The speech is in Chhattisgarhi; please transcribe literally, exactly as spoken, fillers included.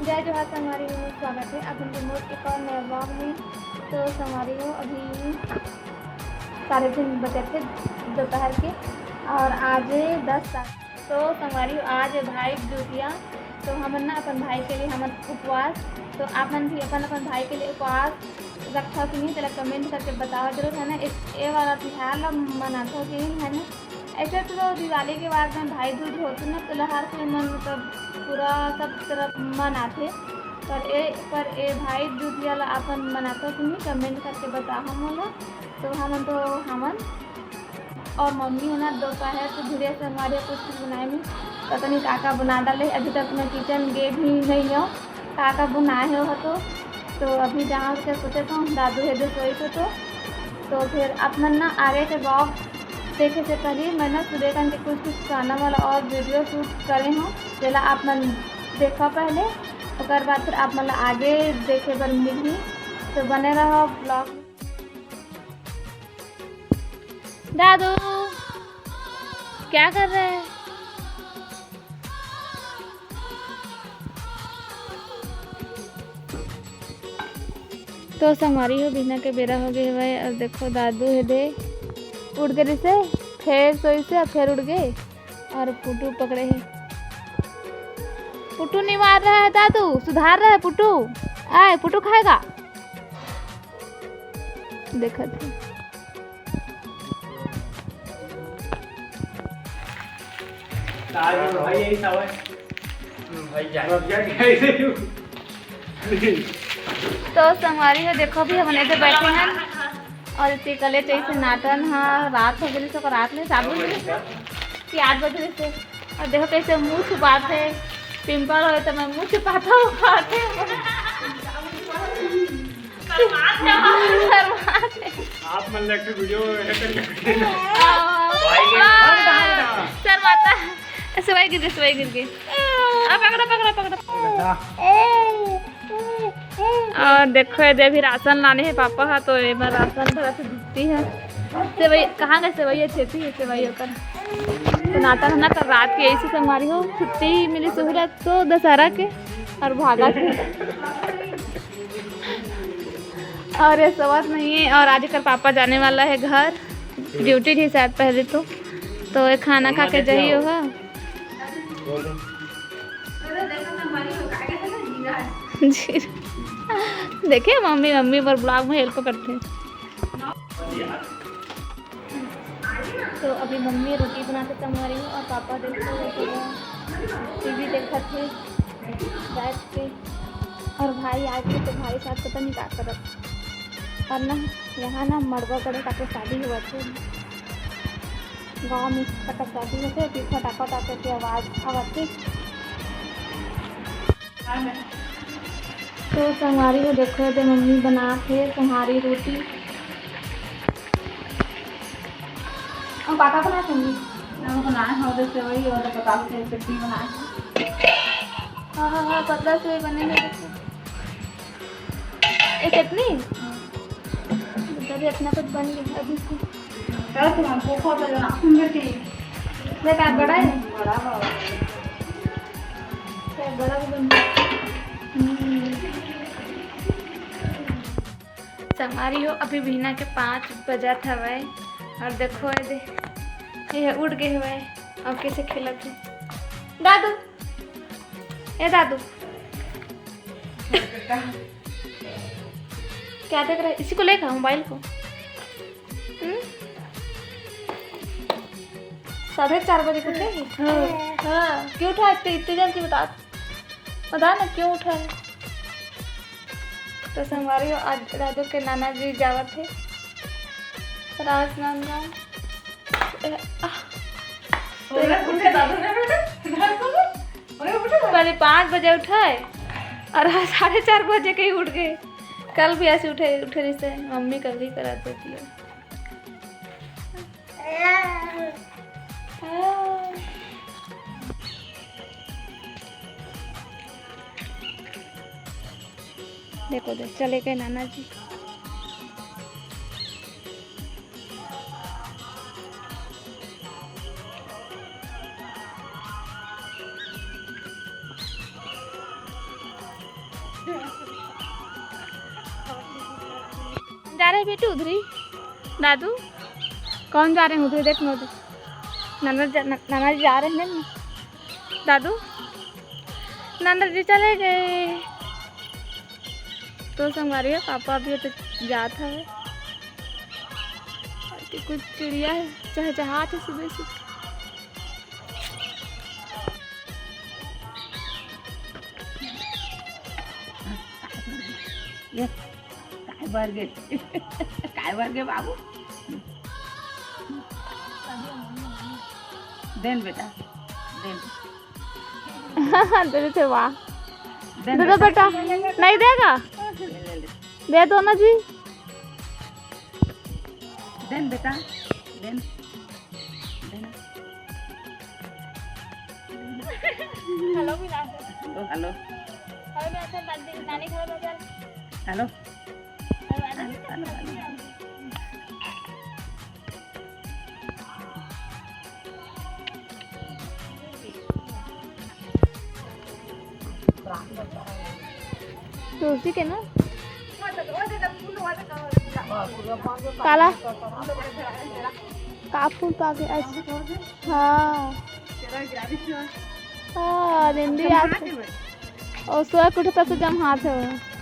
जय जोहार संगवारी हो, स्वागत हे आप मन के मोर एक और नया vlog में। तो संगवारी हो, अभी साढ़े तीन बजे थे दोपहर के और आज हे दस तारीख। तो संगवारी हो, आज हे भाई दूज, तो हमन ना अपन भाई के लिए हमन उपवास, तो आप मन भी अपन अपन भाई के लिए उपवास रखथव कि नहीं, तेला comment करके बताओ जरूर, है ना। इस, ये वाला तिहार ला मनाथव कि नहीं, है ना। ऐसे तो दिवाली के बाद में भाई दूज होथे ना, तो ला हर कोई मन मतलब पूरा सब तरफ मनाथे, पर ए पर ए भाई दूज ला अपन मनाथव कि नहीं, comment करके बताओ मोला। तो हमन तो हमन और मम्मी है ना दोपहर से धीरे संगवारी कुछ कुछ बनाए में पता नहीं का का बना डाले। अभी तक मैं kitchen गे भी नहीं हो, का का बनाए हो तो। तो अभी जहाँ से सोचे तो दादू हे दे सोई तो, तो तो फिर आप मन ना आगे के vlog देखे से पहले मैं ना सुरेखन के कुछ कुछ गाना वाला और video shoot करे हूँ, जेला आप मन देखा पहले, ओकर बाद फिर आप मन ला आगे देखे बर मिलही। तो बने रहो vlog में। दादू, क्या कर रहे हैं? तो संगवारी हो, बिहना के बेरा हो गए हवय, और देखो दादू हे दे उठ गए से, फेर सोई से, फेर उठ गए, और पुटू पकड़े हे। पुटू नहीं मार रहा है दादू, सुधार रहा है पुटू। आए, पुटू खाएगा। देखत हे। आज भाई यही सब है। हम्म, भाई जाए। तो संगवारी हो, देखो भी हमन एदे बैठे हैं और इतने कले चाहिए से नाटन हा, रात हो गई, तो रात में सात बजे से कि आठ बजे से। और देखो कैसे मुंह छुपाथे, pimple होय तो मैं मुंह छुपाथों, खाथे। शर्माथे। आप मन ले एक video edit करके। हाँ। भाई, हाँ। शर्माता है। सेवई गिर गए, सेवई गिर गए। अब पकड़ो, पकड़ो, पकड़ो। और देखो, ये दे अभी राशन लाने हे पापा हा, तो ये बार राशन भरा से दिखती है। सेवई कहाँ गए? सेवई अच्छी थी, सेवई ओकर। तो नाटन है ना, कल रात के ऐसे संगवारी हो, छुट्टी मिली सुहरा तो दशहरा के, और भागा थे। और ये सवाल नहीं है, और आज कल पापा जाने वाला है घर, duty थी शायद पहले तो, तो ये खाना खा के जाइए होगा। जी। देखिए मम्मी, मम्मी बर vlog में help करते हैं। तो अभी मम्मी रोटी बनाते संगवारी हूँ और पापा देखो टीवी देखत हे बैठ के, और भाई आज के तो भाई साथ पता नहीं का करत। और ना यहाँ ना मड़वा गड़े काके शादी हुआ थे, गाँव में पता शादी होते, फिर फटाफट आते की आवाज़ आवत थी। तो संगवारी हो देखो, ये दे मम्मी बनात हे सोहारी रोटी। और का का बनात हे मम्मी? हम बनाए हैं उधर सेवई और पताल के चटनी बनाए हैं। हाँ, हाँ, हाँ, पतला सेवई बने हे। ये चटनी? हाँ। इधर इतना कुछ बन गया अभी से। क्या तुम हमको खो तो ना सुन लेती। देख, आज बड़ा है। बड़ा बाबा। क्या बड़ा भी बन गया। हम्म। संगवारी हो, अभी बिहना के पाँच बजत हवय और देखो, ये दे, ये उठ गए हवय और कैसे खेलत हे। दादू, ए दादू, क्या देख रहा है? इसी को लेगा मोबाइल को। हम्म? साढ़े चार बजे को उठे? हाँ। हाँ, क्यों उठा इतने, इतने जल्दी? बता, बता ना क्यों उठा है? तो संगवारी हो, आज दादू के नाना जी जावत हे राजनांदगांव। ए, आह। अरे उठे दादू ने बेटा, घर को। अरे उठे। पहले पाँच बजे उठे और आज साढ़े चार बजे के ही उठ गए। कल भी ऐसे उठे, उठे नहीं से मम्मी कभी करा देती है। देखो, देख, चले गए नाना जी। जा रहे बेटी उधरी। दादू, कौन जा रहे हैं उधरी? देख ना उधर। नंदर जा, न-, नंदर जी जा रहे हैं ना। दादू, नंदर जी चले गए। तो संगवारी हो, पापा अभी तो जात हवे। कुछ चिड़िया हे, चहचहात हे सुबह से। ये काय बर गे? काय बर गे बाबू? देन बेटा, देन। दे देते, वाह। देन दे दो बेटा। बेटा, नहीं देगा? ले, ले, ले। दे दो ना जी। देन बेटा, देन। हेलो, मिला। ओ, हेलो। हेलो, मैं अपने दादी, नानी घर में चल। हेलो। Hello, hello. तुलसी के ना? काला? का फूल पाके? अच्छा। हाँ। हाँ, निंदी आत हे। ओ, सोए के उठता से जम्हात हे।